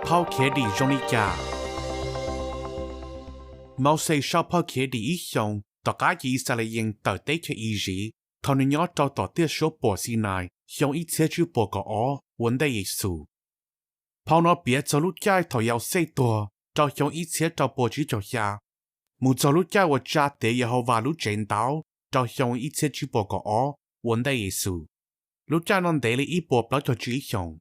Phau Khiav Dim zoo li cas? Mauxes sau phau Khiav Dim ib xyoos tom qab cov Yixalayees tawm teb chaws Iziv thaum nws nyob rau tom tiaj suab puam Xinais xyoo ib txhiab tsib puas kaum ob ua ntej Yexus. Phau no piav txog lub caij thaum Yauxej tuag rau xyoo ib txhiab rau puas tsib caug xya mus txog lub caij uas tsa tiav Yehauvas lub tsev ntaub rau xyoo ib txhiab tsib puas kaum ob ua ntej Yexus. Lub caij no ntev li ib puas plaub caug tsib xyoos.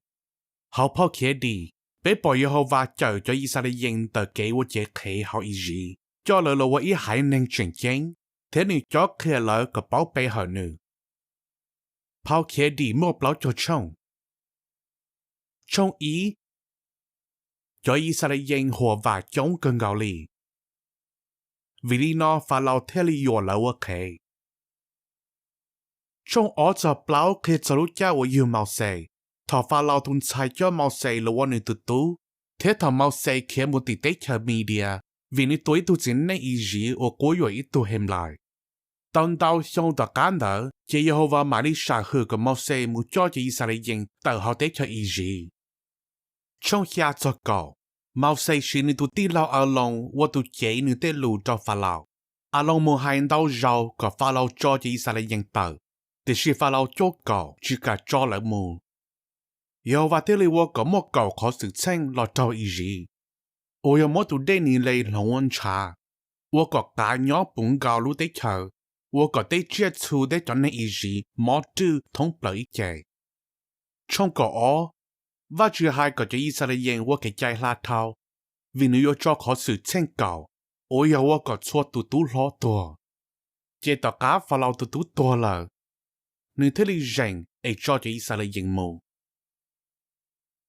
Hauv phau Khiav Dim, peb pom Yehauvas cawm cov Yixalayees ntawm kev ua cev qhev hauv Iziv, coj lawv los ua ib haiv neeg tseem ceeb, thiab nws cob qhia lawv kom paub pe hawm nws. Phau Khiav Dim muaj plaub caug tshooj. Tshooj ib, cov Yixalayees huam vam coob kawg nkaus li, vim li no Falaus thiaj li yuam lawv ua qhev. Tshooj ob txog plaub qhia txog lub caij uas yug Mauxes, thaum Falaus tus ntxhais coj Mauxes los ua nws tus tub, thiab thaum Mauxes khiav mus tim teb chaws Midias vim nws tua ib tug txiv neej Iziv uas quab yuam ib tug Henplais. Tau ntau xyoo tom qab ntawd ces Yehauvas mam li sam hwm kom Mauxes mus coj cov Yixalayees tawm hauv teb chaws Iziv. Tshooj xya txog kaum, Mauxes siv nws tus tij laug Aloos ua tus cev nws tej lus rau Falaus. Aloos mus hais ntau zaus kom Falaus tso cov Yixalayees tawm, tiam sis Falaus cuaj kaum tsis kam tso lawv mus. Yehauvas thiaj li ua kom muaj kaum qhov xwm txheej los raug Iziv, uas yog muab tus dej Niles hloov ua ntshav, ua kom qav nyob puv nkaus lub teb chaws, ua kom tej tsiaj txhu thiab cov neeg Iziv mob rwj thoob plaws ib ce. Tshooj kaum ob, Vajtswv hais kom cov Yixalayees ua kev cai hla dhau, vim nws yuav tso qhov xwm txheej kaum, uas yog ua kom txhua tus tub hlob tuag. Ces tom qab Falaus tus tub tuag lawm, nws thiaj li zeem es tso cov Yixalayees mus.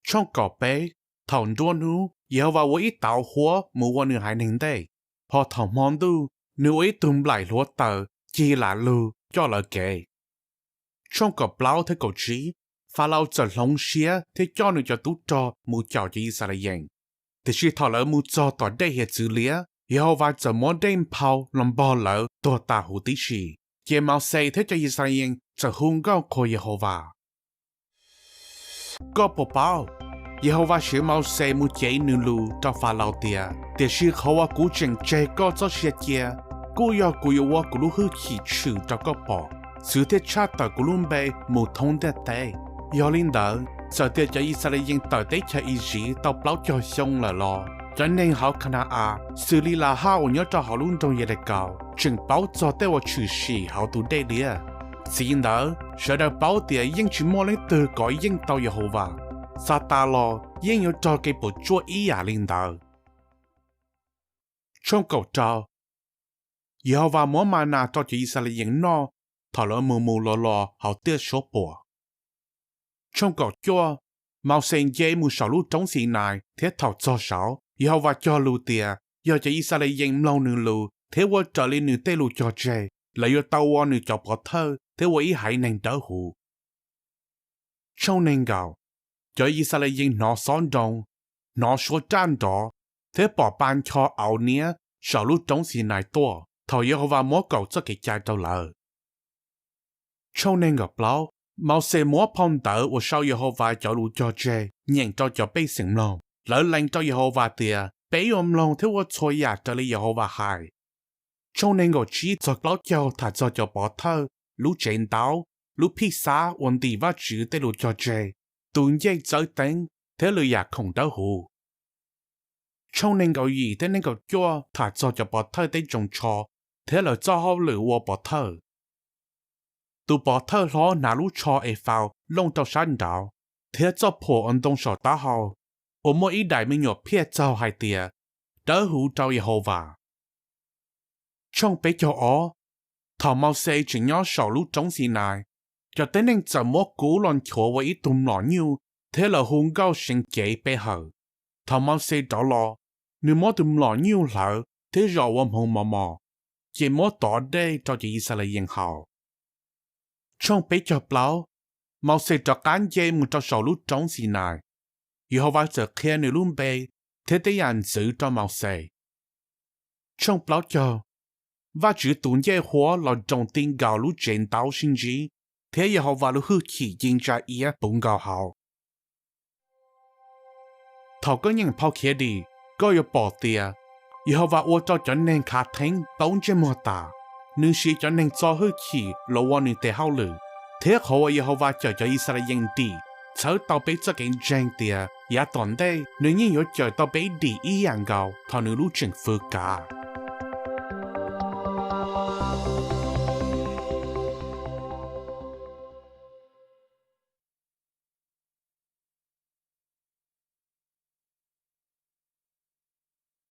Tshooj kaum peb, Thaum nruab hnub, Yehauvas ua ib tauv huab mus ua nws haiv neeg ntej, ho thaum hmo ntuj, nws ua ib tug nplaim hluav taws cig lam lug coj lawv kev. Tshooj kaum plaub thiab kaum tsib, Falaus txawm hloov siab thiab coj nws cov tub rog mus caum cov Yixalayees. Tiam sis thaum lawv mus txog tom dej hiav txwv liab, Yehauvas txawm muab dej nphau los npog lawv tuag tas huv tib si. Ces Mauxes thiab cov Yixalayees txawm hu nkauj qhuas Yehauvas. Koj puas paub, Yehauvas siv Mauxes mus cev nws lus rau Falaus tias, Tiam sis qhov uas kuv tseem tseg koj txoj sia cia, kuj yog kuv yuav ua kuv lub hwj chim tshwm rau koj pom, xwv thiaj tshaj tawm kuv lub npe mus thoob ntiaj teb. Yog li ntawd, txawm tias cov Yixalayees tawm teb chaws Iziv tau plaub caug xyoo lawm los cov neeg hauv Ka na-as, xws li Lahaj uas nyob rau hauv lub nroog Yelikaus, tseem paub txog tej uas tshwm sim hauv tus dej liab. Txij ntawd, sawv daws paub tias yeej tsis muaj leej twg kov yeej tau Yehauvas, Xatas los yeej yuav raug kev puas tsuaj ib yam li ntawd. Tshooj kaum rau, Yehauvas muab ma nas rau cov Yixalayees noj thaum lawv mus mus los los hauv tiaj suab puam. Tshooj kaum cuaj, Mauxes nce mus saum lub roob Xinais thiab thaum txog saud, Yehauvas cog lus tias yog cov Yixalayees mloog nws lus thiab ua raws li nws tej lus cog tseg, lawv yuav tau ua nws cov pov thawj thiab ua ib haiv neeg dawb huv. Tshooj nees nkaum, Cov Yixalayees hnov xob nroo, hnov suab raj nrov, thiab pom pa ncho au niab saum lub roob Xinais tuaj thaum Yehauvas muab kaum txoj kev cai rau lawv. Tshooj nees nkaum plaub, Mauxes muab phau ntawv uas sau Yehauvas cov lus cog tseg nyeem rau cov pej xeem mloog. Lawv lees rau Yehauvas tias, Peb yuav mloog thiab ua txhua yam raws li Yehauvas hais. Tshooj nees nkaum tsib txog plaub caug tham txog cov pov thawj, lub Tsev Ntaub, lub Phijxab uas ntim Vajtswv tej lus cog tseg, tus ncej txawv teeb, thiab lwm yam khoom dawb huv. Tshooj nees nkaum yim thiab nees nkaum cuaj tham txog cov pov thawj tej tsoos tsho thiab lawv txoj hauj lwm ua pov thawj. Tus pov thawj hlob hnav lub tsho e faus looj rau sab nraud, thiab txoj phuam ua ntoo saum taub hau, uas muaj ib daim me nyuam phiaj txaug hais tias, Dawb huv rau Yehauvas. Tshooj peb caug ob, thaum Mauxes tseem nyob saum lub roob Xinais, cov tib neeg txawm muab Kub los nchuav ua ib tug mlom nyuj thiab lawv hu nkauj seev cev pe hawm. Thaum Mauxes rov los, nws muab tus mlom nyuj hlawv thiab zom ua hmoov mos mos, ces muab tov dej rau cov Yixalayees haus. Tshooj peb caug plaub, Mauxes rov qab nce mus rau saum lub roob Xinais, Yehauvas txawm qhia nws lub npe thiab tej yam ntxwv rau Mauxes. Tshooj plaub caug, Vajtswv tus ncej huab los roos ti nkaus lub Tsev Ntaub sib ntsib, thiab Yehauvas lub hwj chim ci ntsa iab puv nkaus hauv. Thaum koj nyeem phau Khiav Dim, koj yuav pom tias Yehauvas ua rau cov neeg khav theeb tau ntsej muag tas. Nws siv cov neeg txo hwj chim los ua Nws tes hauj lwm, thiab qhov uas Yehauvas cawm cov Yixalayees dim txhawb tau peb txoj kev ntseeg tias yav tom ntej Nws yeej yuav cawm tau peb dim ib yam nkaus thaum Nws lub tseem fwv kav.